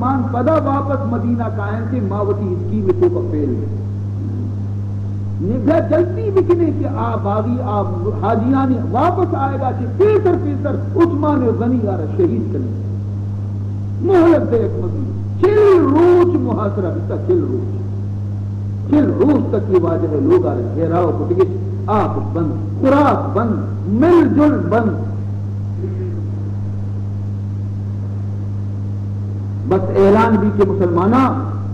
آن پدا واپس مدینہ کائیں کہ ما وتی اسکیم توکا فیل بیں۔ نے بیا جلدی بکنیں کہ آ باغی، آ حاجیانی واپس آئیگا چہ پیسر پیسر عثمان غنی آرا شہید کنیں۔ مہلت دے یک مزید چل روچ محاصرہ بیتا، چل روچ۔ چل روچ تک یہ واجہ لوگ آرا گھیراؤ کتگش، آپ بند، خوراک بند، مل جل بند۔ بس اعلان بی کہ مسلماناں،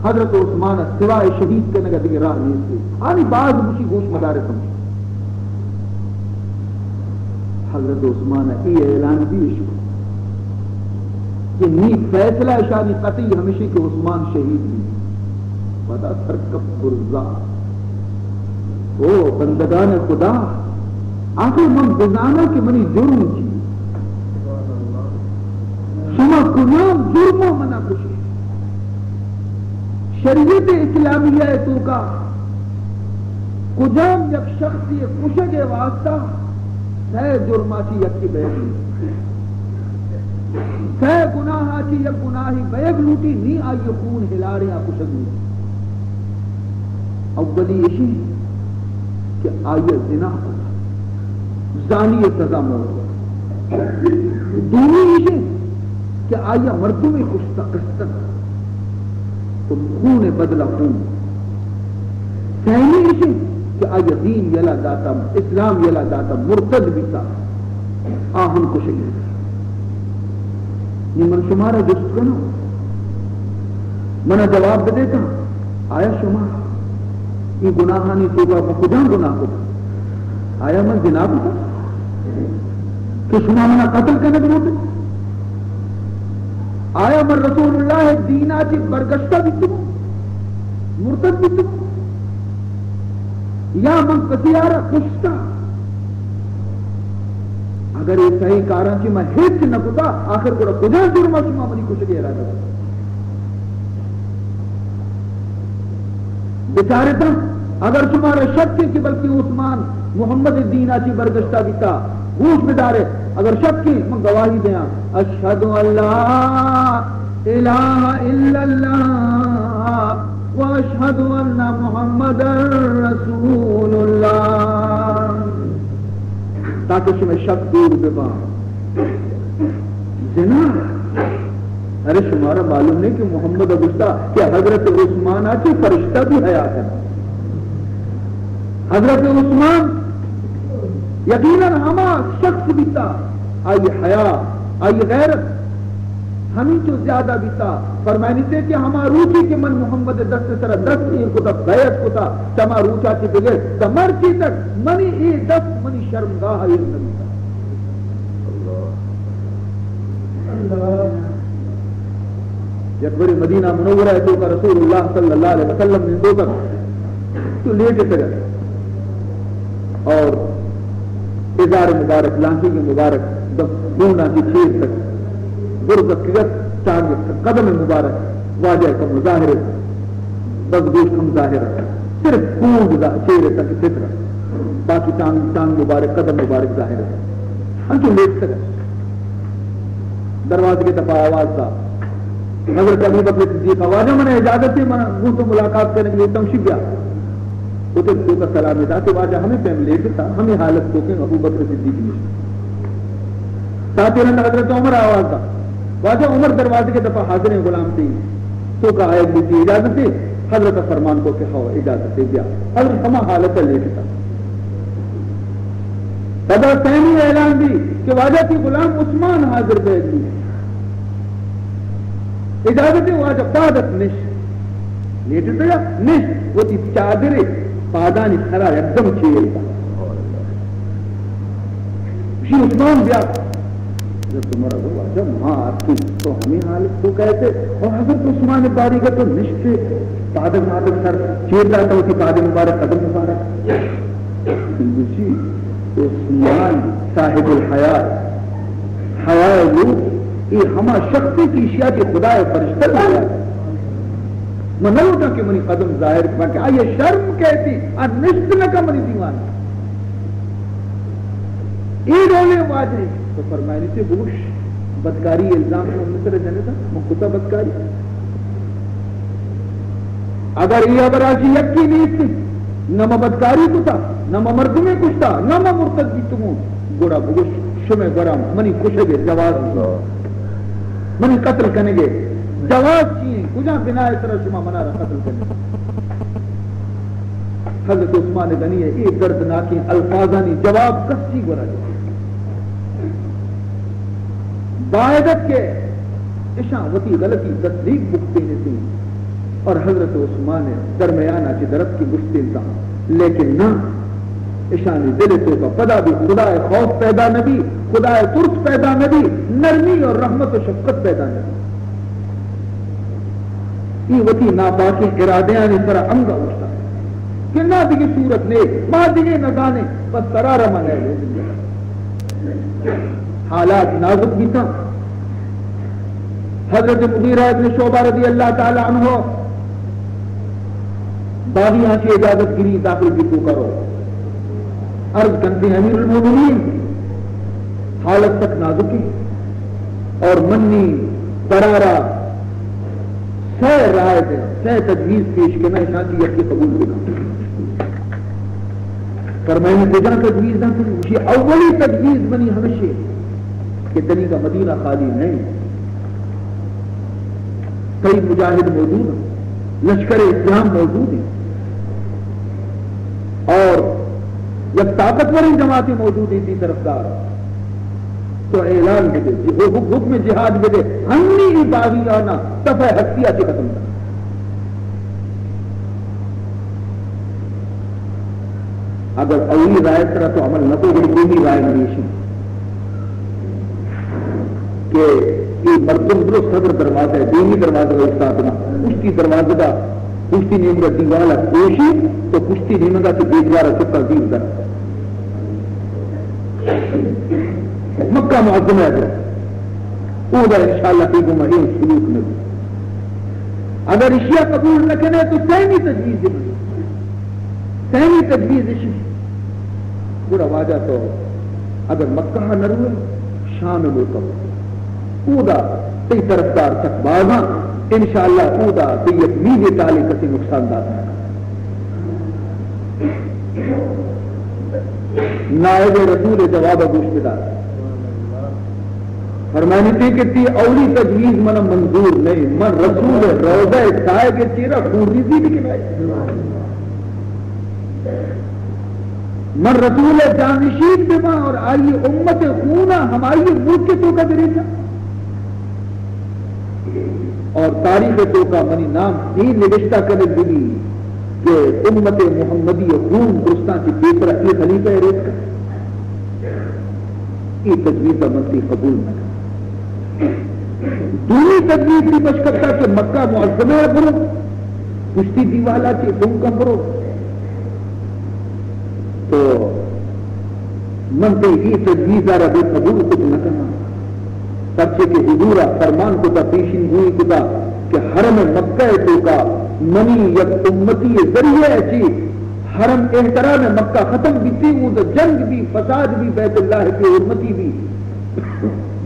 حضرت عثمان ء سوائے شہید کنگ ء دگہ راہ نیست۔ آنی باز گوشی گوش مدار سمجھ۔ حضرت عثمان ء اے اعلان بی اش کہ نی فیصلہ اشانی قطعی ہمیشی کہ عثمان شہید بی۔ پدا سرکپ برزا۔ او بندگان خدا، آخر من بزاناں کہ منی جرم چی؟ شما کجام جرم ء منا کشے؟ شریعت اسلامیہ ء توکا کجام یک شخصی کشگ ء واسطہ سئے جرما چی یکی بیگ لوٹی؟ سئے گناہا چی یک گناہی بیگ لوٹی، نی آئی خون ہلاڑے آ کشگ لوٹی۔ اولی ایشی کہ آئی زنا کتا، زانی سزا موت۔ دومی ایشی کہ آئی مردمی کشتا، قسطن، تو خون بدلہ خون۔ سیمی ایشی کہ آئی دین یلا داتا، اسلام یلا داتا، مرتد بیتا، آ ہم کشگی۔ نی من شمارا جست کنو، منا جواب بدے تا، آیا شما ای گناہانی توکا پہ کجام گناہ کتا؟ آیا من زنا کتا کہ شما منا قتل کنگ لوٹے؟ آیا من رسول اللہ دینا چی برگشتہ بیتگوں، مرتد بیتگوں، یا من کسی آرا کشتا؟ اگر اے سئیں کاراں چی من ہچ نہ کتا، آخر گڑا کجا جرم شما منی کشگے ارادہ کتا؟ بچارتاں، اگر شمارا شک ہے کہ بلکہ عثمان محمد دینا چی برگشتہ بیتا، گوش بدارے، اگر شک ہے، من گواہی دیاں، اشہد ان لا الہ الا اللہ و اشہد ان محمد رسول اللہ۔ تاکہ شمئے شک دور ببا۔ زنا۔ ارے شمارا معلوم نہیں کہ محمد گوشتا کہ حضرت عثمان آ چی فرشتہ بھی حیا کن۔ حضرت عثمان یقیناً ہما شخص بیتا، آئی حیا، آئی غیرت ہمینچو زیادہ بیتا۔ فرمائنیتے کہ ہما روچی کہ من محمد دست سر دست ایر کتا، بیعت کتا، چما روچا چی بگر تا مرچی تک منی اے دست منی شرمگاہ ایر نبیتا۔ یک برے مدینہ منورہ ء توکا رسول اللہ صلی اللہ علیہ وسلم نندوکا تو لیٹتگ ات اور ازار مبارک، لانکیگ مبارک دم خونا چی چیر تک، برز اتکگ ات، ٹانگ قدم مبارک واجہ کم ظاہر ات، بس گوشت ہم ظاہر ات، صرف کونڈ دا چیر تک ستر ات، باقی ٹانگ، ٹانگ مبارک، قدم مبارک ظاہر ات۔ انچو لیٹتگ ات۔ دروازگ ء دپا آواز دا۔ حضرت ابو بکر صدیق، واجہ من اجازت ہے، من گوں تو ملاقات کرنے کے لیے تم شبیا۔ اتر تو کا سلام داتے، واجہ ہمیں پیم لیٹ تھا، ہمیں حالت کو کہ ابو بکر صدیق نے۔ ساتھی رند حضرت عمر آواز دا۔ واجہ عمر دروازے کے دفعہ حاضر ہیں، غلام تھی۔ تو کا آیت بھی تھی، اجازت ہے؟ حضرت فرمان کو کہ ہو، اجازت ہے، بیا۔ حضرت ہما حالت لیٹ تھا۔ پدا سیمی اعلان دی کہ واجہ تی غلام عثمان حاضر بیگ بی۔ اجازت ہے واجہ، پادت نش۔ لیٹتگا نش، وتی چادر پادانی سرا یکدم چیر۔ شی عثمان بیا۔ حضرت عمر ء گوشت، واجہ ما آتکیں تو ہمے حالت تو کئیت اور حضرت عثمان ء باریگ ء تو نشت ئے، پادگ مادگ سر چیر داتہ وتی پاد مبارک قدم مبارک۔ گوشی، عثمان صاحب الحیا، حیا ء لوگ، اے ہما شخص انت کہ ایشی ء کہ خدا ء فرشتہ لوگ۔ من نہ لوٹاں کہ منی قدم ظاہر بنت کہ آئی ء شرم کئیت، آ نشت نہ کن منی دیوان۔ اے ڈولیں واجہ تو فرمائنیتے بگوش، بدکاری الزام شما منی سر جنتا، من کتا بدکاری؟ اگر اے ہبرا چہ یکے نیست، نہ ما بدکاری کتا، نہ ما مردمے کشتا، نہ ما مرتد بیتگوں، گڑا بگوش، شمئے گورا منی کشگ ءِ جواز چی؟ منی قتل کنگ ءِ جواز چی ایں؟ کجام بناء ءِ سرا شما منارا قتل کنئے؟ حضرت عثمان غنی ءِ اے دردناکیں الفاظانی جواب کسی گورا نیست۔ باید ات کہ اشاں وتی غلطی تسلیق بکتینتیں اور حضرت عثمان ءِ درمیانا چہ درتک گشتینتاں، لیکن نہ، اشانی دل ءِ توکا پدا بھی خدا ءِ خوف پیدا نہ بی، خدا ءِ ترس پیدا نہ بی، نرمی اور رحمت و شفقت پیدا نہ بی۔ اے وتی ناپاکیں ارادیانی سرا انگہ اوشتاں کہ نہ، دگہ صورت نے، ما دگہ نزانیں، بس قرار ما نہ لوٹیں۔ حالات نازک بیتاں۔ حضرت مغیرہ ابن شعبہ رضی اللہ تعالی عنہ باغیاں چہ اجازت گری، داخل بی، توکا رو۔ عرض کنتے، امیر المومنین، حالت سک نازک ہے اور منی قرارا سئے رائے دے، سئے تجویز پیش کناں، اشاں چہ یکے قبول بکن۔ فرمائنی، کجا تجویز داں تئی؟ گوشی، اولی تجویز منی ہمشی کہ تنیگا مدینہ خالی نہیں، کئی مجاہد موجود ہیں، لشکر اسلام موجود ہیں اور یک طاقتوریں جماعت موجود ہیں، تئی طرفدار۔ تو اعلان بدے، جی، حکم، حکم جہاد بدے، ہنی ای باغیانا صفحہ ہستی آتی ختم کر۔ اگر اولی رائے سرا تو عمل نہ کو، گڑا دومی رائے ہمیشی کہ اے مردم درست صدر دروازہ ءِ، دومی دروازہ ءَ اوشتاتگاں، پشتی دروازہ ءَ، پشتی نیمگ ءَ دیوال ءَ پروشی، تو پشتی نیمگ ءَ چہ بیجوار ءَ چکا زیر در۔ مکہ معظمہ ءَ اودا انشاءاللہ تئی گوما اے سلوک نہ بی۔ اگر اشیا قبول نہ کنے تو سیمی تجویز دے منی۔ سیمی تجویز اشی، گڑا واجہ تو اگر مکہ نہ روئے، شام ملک برو۔ اودا تئی طرفدار سک بازاں، انشاءاللہ اودا تئی یک میدے ٹالے کسی نقصان دات نہ کن۔ نائب رسول جواب گوش بدار۔ فرمانی تئی کہ تئی اولی تجویز من منظور نہیں، من رسول روضہ سائے کے چیرا خون ریزی بکنائے۔ من رسول جانشین بباں اور آئی امت خونا ہمائی ملک توکا بریزاں۔ اور تاریخ توکا منی نام اے نبشتہ کنگ ببی کہ امت محمدی خون درستاں چہ پیسرا اے خلیفہ ریزکا۔ اے تجویز من تئی قبول نہ کناں۔ دومی تجویز تئی پشکپتا کہ مکہ معظمہ برو، پشتی دیوالا چہ بنکا برو۔ تو من تئی اے تجویز ءَ را بے قبول کت نہ کناں، پرچے کہ حضور ءَ فرمان کتا، پیشن گوئی کتا کہ حرم مکہ ءِ توکا منی یک امتی ءِ ذریعہ ءَ چہ حرم احترام مکہ ختم بیتی، اود جنگ بی، فساد بی، بیت اللہ بے حرمتی بی۔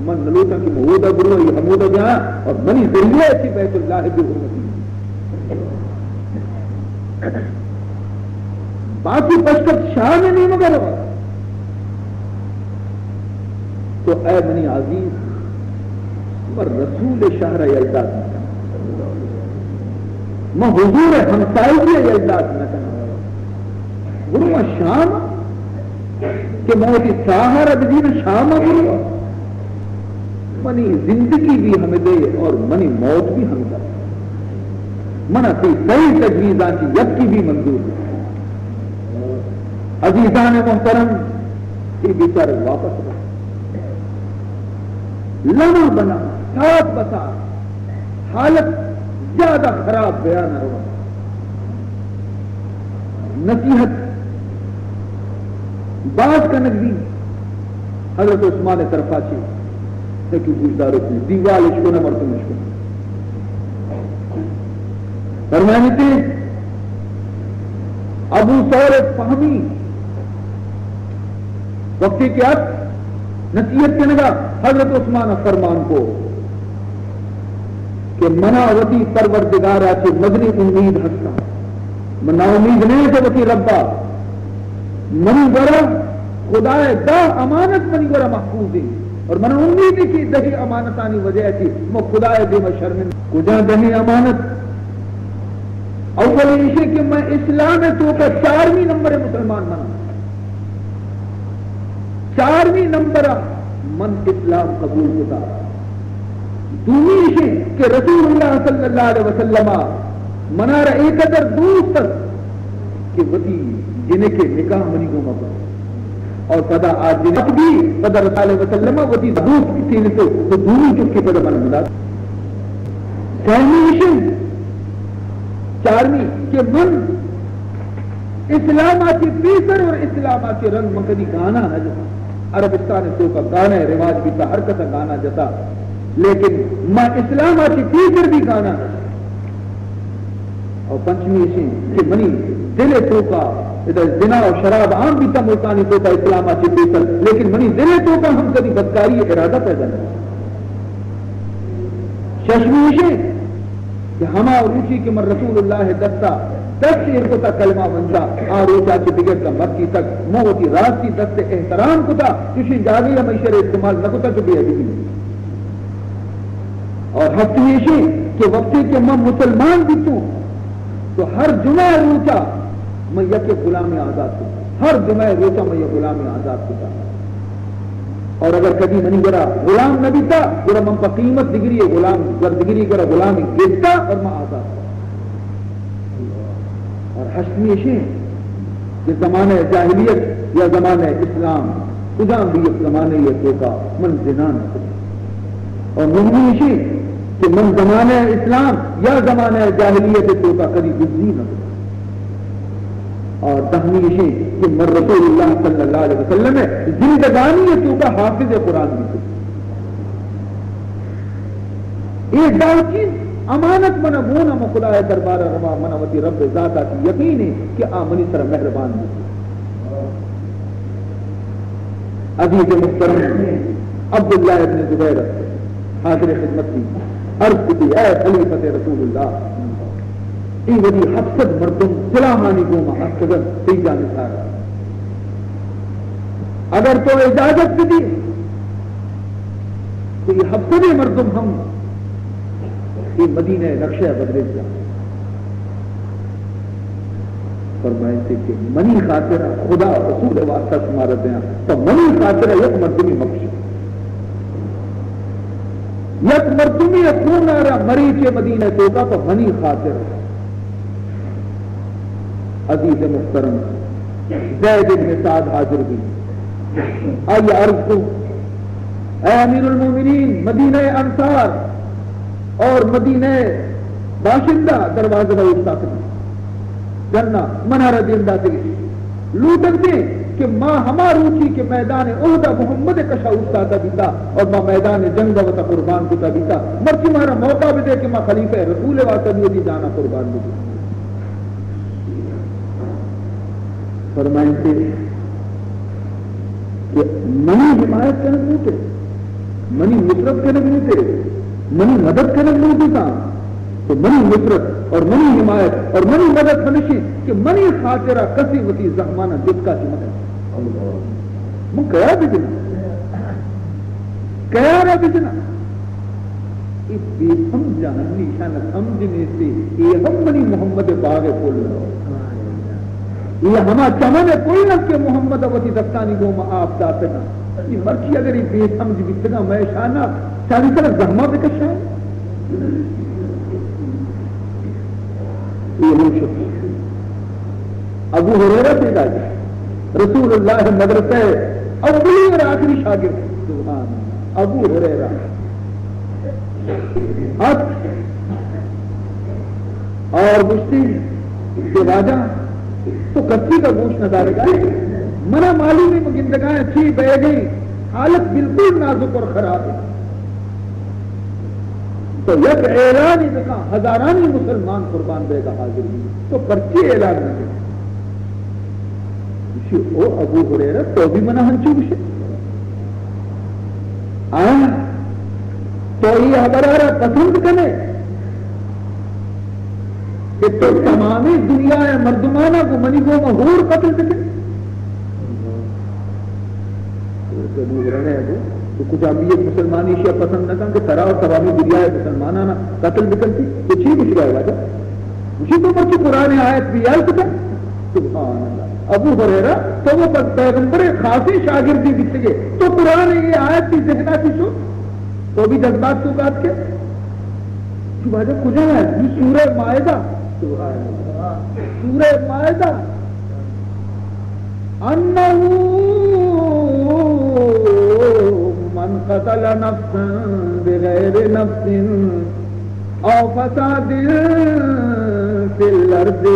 من نلوٹاں کہ من اودا برواں، اے ہمودا بیاں اور منی ذریعہ ءَ چہ بیت اللہ بے حرمتی بی۔ باقی پشکپت شام ءِ نیمگ ءَ رواں۔ تو اے منی عزیز، من رسول ءِ شہر ءَ یلداد نہ کناں، من حضور ءِ ہمسائگی ءَ یلداد نہ کناں۔ برواں شام، کہ من وتی ساہ ءَ را بدیناں، شام ءَ برواں۔ منی زندگی بھی ہمدے اور منی موت بھی ہمدا۔ من ءَ تئی سئیں تجویزاں چہ یکے بھی منظور نہ۔ عزیزان محترم، اے بیچارگ واپس رو۔ لمح بلمح، ساعت بساعت حالت زیادہ خراب بیان ءَ رو۔ نصیحت باز کنگ بی، حضرت عثمان ءِ طرفا چہ یکے گوشدار اتنی، دیوال اشکن، مردم اشکن۔ فرمائنتے ابو ثور فہمی وقتی کہ ات نصیحت کنگا، حضرت عثمان فرمان کو، کہ منا وتی پروردگار ءَ چہ مزنیں امید ہستاں۔ من ناامید نہ آں چہ وتی رب ءَ۔ منی گورا خدا ءِ دہ امانت منی گورا محفوظ ایں اور منا امید ایں کہ دہیں امانتانی وجہ ءَ چہ من خدا ءِ دیم ءَ شرمند۔ کجا دہیں امانت؟ اول ایش ایں کہ من اسلام ءِ توکا چارمی نمبر ءِ مسلمان من آں۔ چارمی نمبر ءَ من اسلام قبول کتا۔ دومی ایش ایں کہ رسول اللہ صلی اللہ علیہ وسلم ءَ منارا اے قدر دوست ات کہ وتی جنک ءِ نکاح منی گوما کت۔ اور پدا آ جنک بھی پدا رسول اللہ صلی اللہ علیہ وسلم ءَ وتی دوست کی تیل تو، تو دومی چکی پدا من مدد۔ سیمی ایش ایں، چارمی کہ من اسلام ءَ چہ پیسر اور اسلام ءَ چہ رند من کدی گانا نہ جتا۔ عربستان ءِ توکا گانا ءِ رواج بیتا، ہر کسا گانا جتا، لیکن ما اسلام ءَ چہ پیسر بھی گانا نہ جتا۔ اور پنچمی ایش ایں کہ منی دل ءِ توکا ادا زنا و شراب عام بیتا ملتانی توکا اسلام ءَ چہ پیسر، لیکن منی دل ءِ توکا ہم کدی بدکاری ءِ ارادہ پیدا نہ بیتا۔ ششمی ایش ایں کہ ہما روچی کہ من رسول اللہ ءِ دستا دست ایر کتا کلمہ ونجا، آ روچا چہ بگر تا مرچی تک من وتی راستی دست ءِ احترام کتا، چوشیں جاگہے ءَ من ایشرا استعمال نہ کتا کہ بے ادبی۔ اور ہفتمی ایش ایں کہ وقتی کہ من مسلمان بیتوں تو ہر جمعہ روچا من یک غلامے آزاد کتا، ہر جمعہ روچا من یک غلامے آزاد کتا۔ اور اگر کدی منی گورا غلام نہ بیتا، گڑا من پہ قیمت دگری غلام، گر دگری گورا غلام گپتا اور من آزاد کتا۔ اور ہشتمی ایش ایں کہ زمانہ جاہلیت یا زمانہ اسلام، کجام بھی یک زمانہ ءِ توکا من زنا نہ کتا۔ اور نہمی ایش ایں کہ من زمانہ اسلام یا زمانہ جاہلیت ءِ توکا کدی دزی نہ کتا۔ اور دہمی ایش ایں کہ من رسول اللہ صلی اللہ علیہ وسلم ءِ زندگانی ءِ توکا حافظ قرآن بیتوں۔ اے دہ چیز امانت من گون اَں، من خدا ءِ دربار ءَ رواں، من وتی رب ءِ ذات ءَ چہ یقین ایں کہ آ منی سرا مہربان بیت۔ عزیز محترم، عبداللہ ابن زبیر حاضر خدمت بیت، عرض کتی، اے خلیفۃ رسول اللہ، اے وتی ہپت سد مردم سلاہانی گوما اتکگ اَنت تئی جانثار ءَ۔ اگر تو اجازت بدئے تو اے ہپت سدیں مردم ہم اے مدینہ ءِ نقشہ ءَ بدلینت۔ فرمائیت کہ منی خاطر ءَ، خدا ءُ رسول ءِ واسطہ شمارا دیاں، پہ منی خاطر ءَ یک مردمے مکشے۔ یک مردمے ءِ خون ءَ را مریچ اے مدینہ ءِ توکا پہ منی خاطر۔ عزیز محترم، زید ابن سعد حاضر بیت۔ آئی ءَ عرض کو، اے امیر المومنین، مدینہ ءِ انصار اور مدینہ ءِ باشندہ دروازگ ءَ اوشتاتگ اَنت۔ ڈن ءَ منارا دیم داتگ اَنت۔ لوٹگ دیں کہ ما ہما روچی کہ میدان احد ءَ محمد ءِ کش ءَ اوشتاتہ بیتا اور ما میدان جنگ ءَ وتا قربان کتا بیتا، مرچی مارا موقع بدے کہ ما خلیفہ رسول ءِ واسطہ بھی وتی جان ءَ قربان بدیں۔ فرمائیتے کہ منی حمایت کنگ لوٹے، منی نصرت کنگ لوٹے، منی مدد کنگ لوٹے تاں، تو منی نصرت اور منی حمایت اور منی مدد ہمیش اِنت کہ منی خاطر ءَ کسے وتی زہماناں جتکا چہ مکن۔ من کیا بجناں؟ کیا را بجناں؟ اے بے سمجھاں، ہنی ایشاں سمجھ نیستی۔ اے ہم منی محمد ءِ باغ ءِ پل اَنت۔ اے ہما چمن ءِ پل اَنت کہ محمد ءَ وتی دستانی گوما آپ داتگ اَنت۔ اے مرچی اگر اے بے سمجھ بیتگاں، مئے شان ءَ شانی سر ءَ زہماں بکشاں۔ اے ہم شت۔ ابو ہریرہ پیدا جا، رسول اللہ ءِ مدرسہ ءِ اولی اور آخری شاگرد۔ سبحان اللہ۔ ابو ہریرہ ات اور گوشتی کہ واجہ، تو کسی کا گوش نہ دارے گا۔ منا معلوم ہے، من گندگا چی بئیگ ءِ، حالت بالکل نازک اور خراب ہے۔ تو یک اعلانے بکن، ہزارانی مسلمان قربان بئیگا حاضر بی، تو پرچی اعلان نہ کن؟ گوشی، او ابو ہریرہ، تو بھی منا ہنچو گوشے؟ آ، تو اے ہبرا را پسند کنے؟ تو تمامیں دنیا ءِ مردماناں گوں منی گوما ہور قتل بکن۔ تو ابو ہریرہ ءَ گو، تو کجا بھی ایک مسلمانی اشیا پسند نہ کن کہ ترا اور تمامی دنیا ءِ مسلماناناں قتل بکنتی۔ تو چی گوشگا ئے واجہ؟ گوشی تو مرچی قرآن آیت بیال بکن۔ سبحان اللہ۔ ابو ہریرہ، تو وہ پیغمبر خاصیں شاگردی بیتگے، تو قرآن یہ آیت تی ذہنا چی شو؟ تو بھی جذبات تو کات کے؟ تو واجہ کجا ہے؟ یہ سورہ مائدہ۔ سبحان اللہ۔ سورہ مائدہ۔ انہ من قتل نفسا بغیر نفس او فساد فی الارض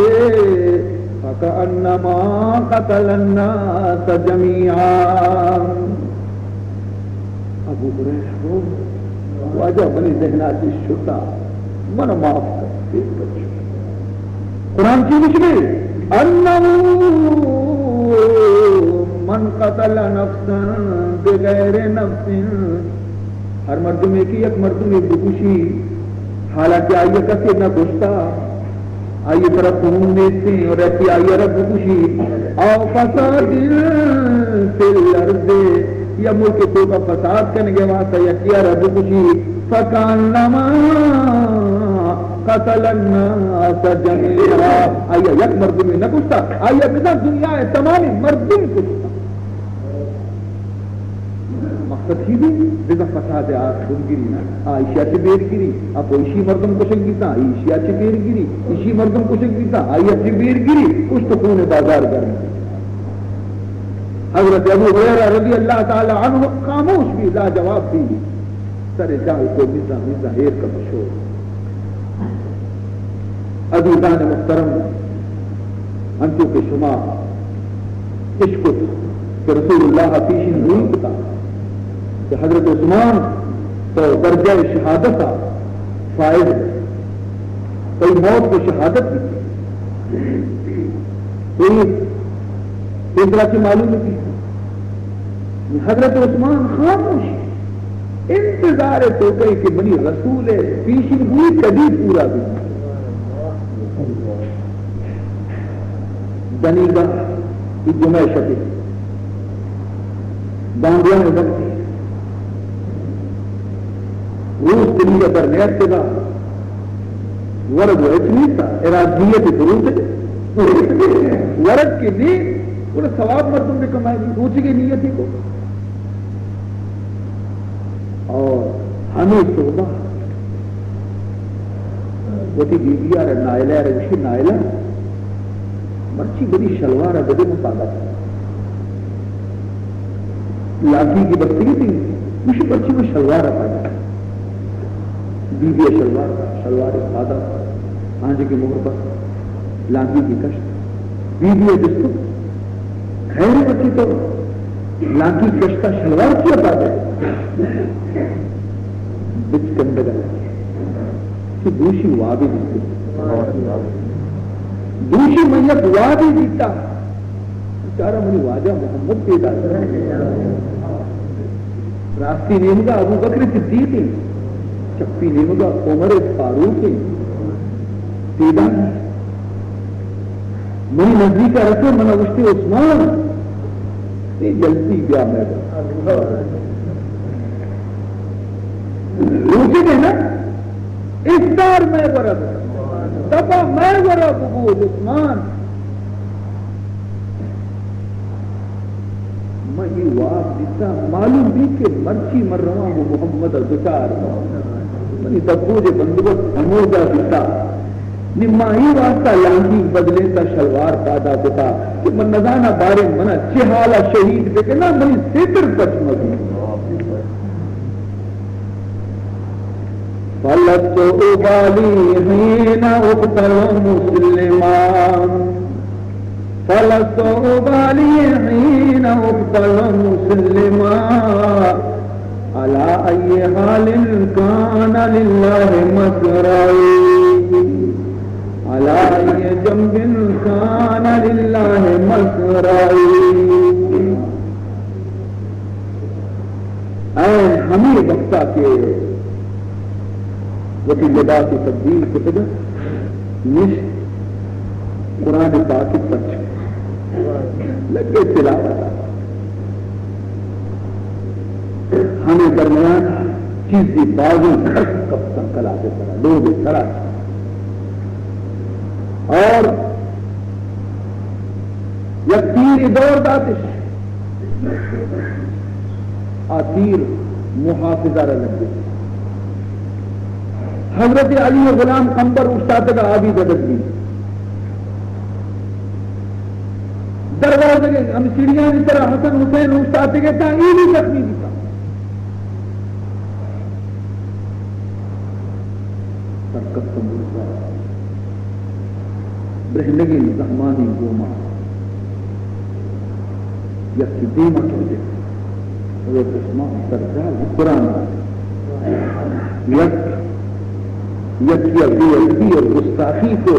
فکأنما قتل الناس جمیعا۔ ابو ہریرہ گو، واجہ منی ذہنا چی شتا، من معاف کن، اے بچو۔ قرآن چی گوشگے؟ انہ من قتل نفسا بغیر نفس، ہر مردمے کہ یک مردمے بکشی، حالانکہ آئی کسے نہ کشتا، آئی طرف خون نیستیں اور ایسی آئی رب بکشی، او فساد فی الارض، یا ملک توکا فساد کنگے واسطہ یکی رب بکشی، فکانما قتل الناس جمیعا، آئی یک مردمے نہ کشتا، آئی بزاں دنیا تمامی مردم کشتا۔ مقصد چی بی؟ بزاں فساد آ بنگری نا، آ ایشیا چی بیر گری، آ پہ ایشی مردم کشگ بیتا، آ ایشیا چی بیر گری، ایشی مردم کشگ بیتا، آ ایشیا چی بیر گری، کشت خون بازار گرم۔ حضرت ابو ہریرہ رضی اللہ تعالی عنہ خاموش بی، لاجواب بی، سر جاہ کو مزا مزا ایر کت شو۔ عزیزان محترم، انچو کہ شما اشکت کہ رسول اللہ پیشن گوئی کتا کہ حضرت عثمان تو درجہ شہادت فائز، تئی موت کو شہادت بھی۔ تو یہ فیصلہ کی معلوم تھی۔ حضرت عثمان خاموش انتظار تو کئی کہ منی رسول پیشن گوئی کدی پورا بی۔ دنیگا، یہ جمعہ شبی، بانگوان وقت، روز دنیگا در نیت دا، ورگ و ہچ نیستا، اراد نیت دروت، ورگ کے نی، گڑا ثواب مردم بکمائے، روچگے نیتی کو۔ اور ہمیں صحبہ وتی بی بی آ را نائلہ را گوشی، نائلہ، مرچی بری شلوار بدے من پادا۔ لانکی کی بستگی تھی، گوشی، مرچی من شلوار پادا۔ بی بی شلوار، شلوار پادا، آنجے کی مہر بس، لانکی کی کشت۔ بی بی جست کت، خیر بچی تو لانکی کشتا شلوار چیا پادا؟ بچکندگا لگے۔ چہ دوشی وابے دیتے۔ دوشی من یک وابے دیتا۔ چارا منی واجہ محمد پیدا۔ راستی نیمگا ابو بکر صدیق ہیں، چپی نیمگا عمر فاروق ہیں۔ پیدا منی نزدیکا رسے، منا گوشتے، عثمان، اے جلدی بیا مئے گورا۔ روچے دے نا، افطار مئے گورا بکن۔ دپا مئے گورا ببو عثمان۔ من اے واب دیتا، معلوم بی کہ مرچی من رواں گوں محمد ء دچار باں۔ منی دپوج ء بندوبست ہمودا بیتا۔ نی ما اے واسطہ لانکی بدلینتا، شلوار پادا کتا کہ من نزاناں باریں منا چہ حالا شہید بکناں، منی ستر پچ مبی۔ فلست ابالی حین اقتل مسلما، فلست ابالی حین اقتل مسلما، علی ای حال کان للہ مصرعی، علی ای جنب کان للہ مصرعی۔ عین ہمے وقتا کہ وتی لباس تبدیل کتگ، نشت قرآن پاک پچ لگے تلاوت۔ ہمے درمیان چیزے بازیں کپتاں کلات ءِ سرا، لوگ ءِ سرا۔ اور یک تیرے دور داتش۔ آ تیر محافظ ءَ را لگت۔ حضرت علی ءِ غلام قمبر اوشتاتگ ءَ آبی ددگ بیت۔ دروازگ ءِ ہم سیڑھیانی سرا حسن حسین اوشتاتگ ءَ تاں اے بھی زخمی بیتاں۔ سرکپت مرزا برہنگیں زہمانی گوما یکے دیما کردے۔ حضرت عثمان سرجال قرآن یک، یکے ءَ بے ادبی اور گستاخی کو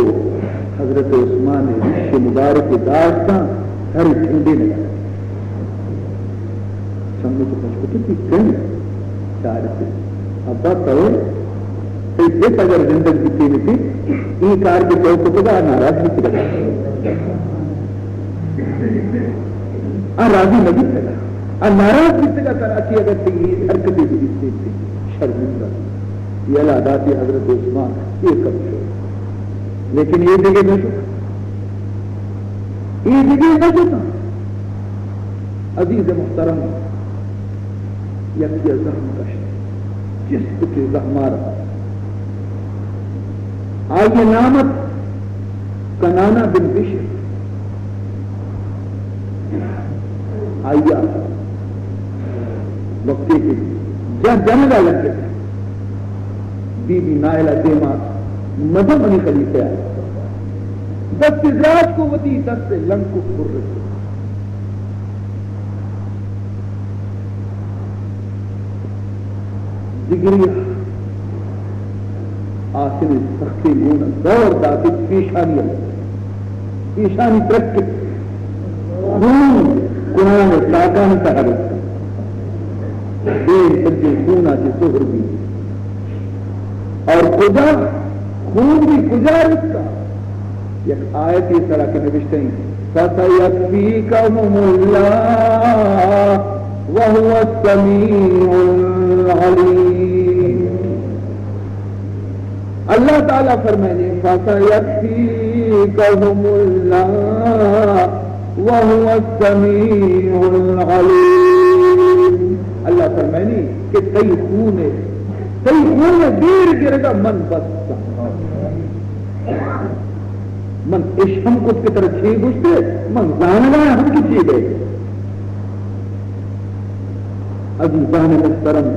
حضرت عثمان ریش مبارک داشتاں، سر ٹھنڈے نہ چمے تو پچ کتو تئی کن چارتے۔ ابا تو تئی پت اگر زندگ بیتے نتے، اے کار کہ تو کتگا ناراض بیتگا۔ آ راضی نہ بیتگا۔ آ ناراض بیتگا ترا چی اگر تئی اے حرکتے بیتے، شرمندہ۔ یلا داتی حضرت عثمان اے کم شو۔ لیکن اے دگہ نہ شو۔ اے دگہ نہ شو۔ عزیز محترم، یکے ءَ زہم کشت، چست کہ زہمار۔ آئی ءِ نام ات کنانہ بن بشر۔ آئی ءَ وقتے کہ جن، جنگ ءَ لگت، بی بی نائلہ دیما، مزن منی خلیفہ ءَ دست دراج کو، وتی دست لنک و پرک۔ دگرے آسن سختی گون دور داتی پیشانی، پیشانی ترک، خون قرآن ساکانی تہا رستا۔ دیم سجے خون آتی سہر بھی۔ اور کجا خون بھی کجا رستا؟ یک آیتے سرا کہ نوشتہ ایں، فَسَيَكْفِيكَهُمُ اللَّهُ وَهُوَ السَّمِيعُ الْعَلِيمُ۔ اللہ تعالیٰ فرمائنی، فَسَيَكْفِيكَهُمُ اللَّهُ وَهُوَ السَّمِيعُ الْعَلِيمُ۔ اللہ فرمائنی کہ تئی خون ءِ، تئی خون ءِ دیر گرگا من بس۔ من اش ہم کت کہ ترا چے گوشتے، من زانگا ہم کہ چے دے۔ عزیزان محترم،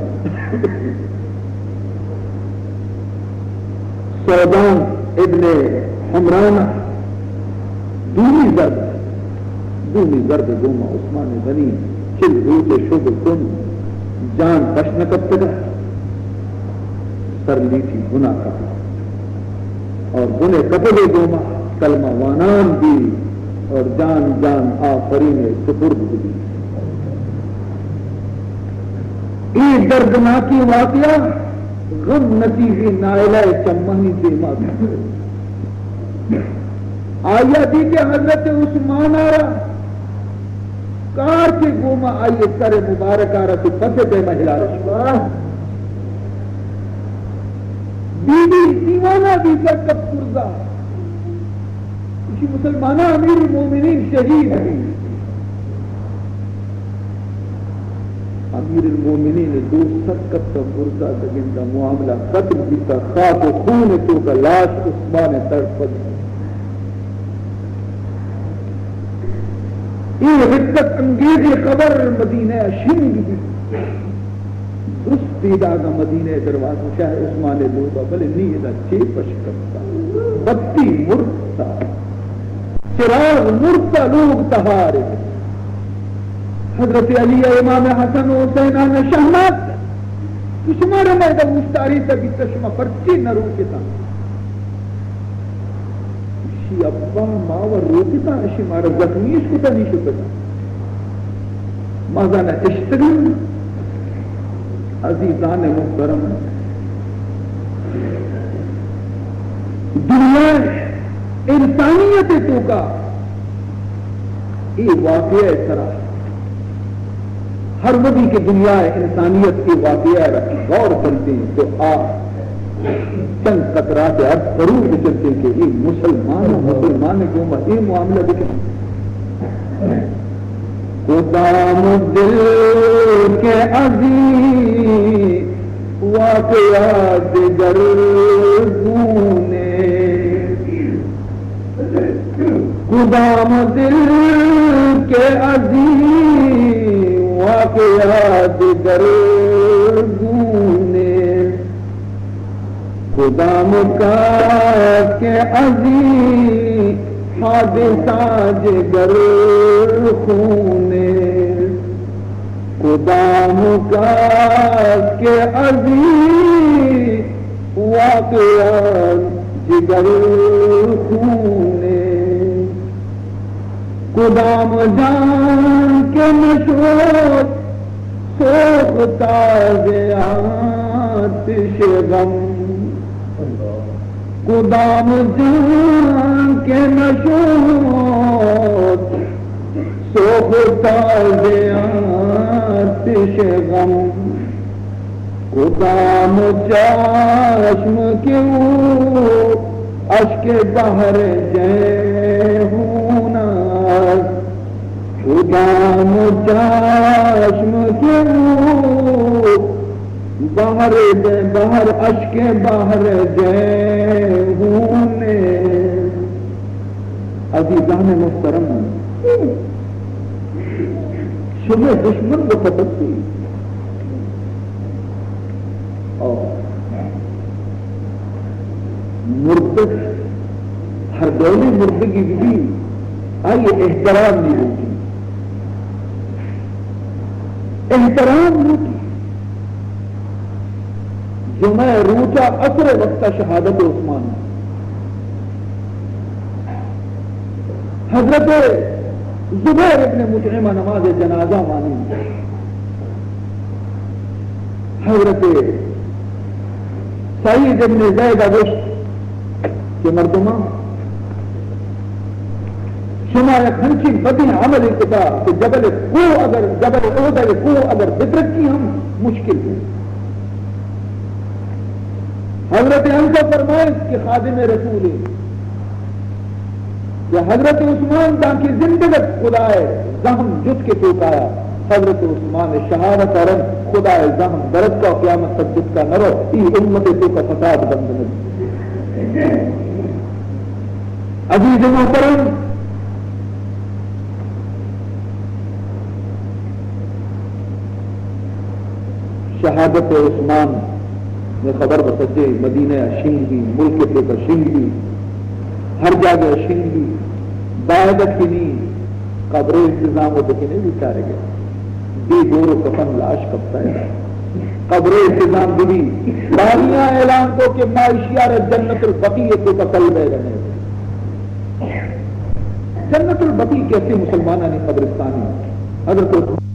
سودان ابن حمران دومی ضرب، دومی ضرب گوما عثمان غنی چل روچ شد کن جان بش نہ کپتگا، سر لیٹی بنا کپت۔ اور بنے کپگے گوما کلمہ وانان بی اور جان جان آفرین سپرد بی۔ اے دردناکیں واقعہ غم نصیبی نائلہ چمانی دیما بی۔ آیا دی کہ حضرت عثمان آرا کار چے گوما آئی سر مبارک آرا تو پس دیما ہلارش۔ بی بی دیوانہ بی، سر کپ کرزا۔ اسی مسلمانہ امیر المومنین شہید بی۔ امیر المومنین دو سر کپ کرزا، دگندا معاملہ ختم بیتا، خاک و خون توکا لاش عثمان تڑپگ۔ اے حدت انگیزی خبر مدینہ شنگ بی۔ درست پیداگا مدینہ دروازہ شاہ عثمان لوگا، بلے نی ادا چے پش کرتا؟ بتی مرتا، چراغ مرتا، لوگ تہارے۔ حضرت علی امام حسن و حسین آنا شہمات، تو شمارا میں دا اوشتاری تا بیتا، شما پرچے نہ روکتا؟ اشی ابا ما و روکتا، اشی مارا زخمیش کتا، نی شتگا۔ ما زانا اشتگن۔ عزیزان محترم، دنیا انسانیت ءِ توکا اے واقعہ ءِ سرا ہر وھدی کہ دنیا ءِ انسانیت اے واقعہ ءَ را غور کنت تو آ چند قطرات ارس ضرور بچنت کہ اے مسلمان و مسلمان ءِ گوما اے معاملہ بکن۔ کدام دل کہ ازی واقعہ دگرگونے، کدام دل کہ ازی واقعہ دگرگونے، کدام کس کہ ازی حادثہ جگرخونے، کدام کس کہ ازی واقعہ جگرخونے، کدام جان کہ نشد سوختا ز آتش غم، کدام جان کہ نشد سوختا ز آتش غم، کدام چشم کہ او اشک بحر جیحون است، کدام چشم کہ او بحر، بحر اشک بحر جیحون است۔ عزیزان محترم، شمئے دشمن و پتنتی اور مردگ، ہر ڈولیں مردگی بہ بی، آئی احترام نی لوٹی، احترام لوٹی۔ جمعہ روچا عصر وقتا شہادت عثمان، حضرت زبیر ابن مطعم نماز جنازہ وانی، حضرت سعید ابن زید گوشت کہ مردمان، شما یک ہنچیں بدیں عملے کتا کہ جبل کوہ اگر، جبل احد ءِ کوہ اگر بترکی ہم مشکل ہے۔ حضرت انس فرمائیت کہ خادم رسول کہ حضرت عثمان دانکہ زندگ ات خدا ءِ زحم جت کہ توکایا، حضرت عثمان ءِ شہادت ءَ رند خدا ءِ زحم درتکا، قیامت تک جتکا نہ رو، ای امت ءِ توکا فساد بند نہ بی۔ عزیز محترم، شہادت عثمان ءِ خبر بہ سجے مدینہ ءَ شنگ بی، ملک ءِ توکا شنگ بی، ہر جاگہ ءَ شنگ بی۔ باید ات کہ نی قبر ءِ انتظام و بکنے بیچارگ ءَ۔ بے گور و کفن لاش کپتا ہے۔ قبر ءِ انتظام بہ بی۔ باریاں اعلان کو کہ ما اشی ءَ را جنت البقیع ءِ توکا کل بیگ ءَ نئیں۔ جنت البقیع کیسے مسلمانانی قبرستانی؟ حضرت عثمان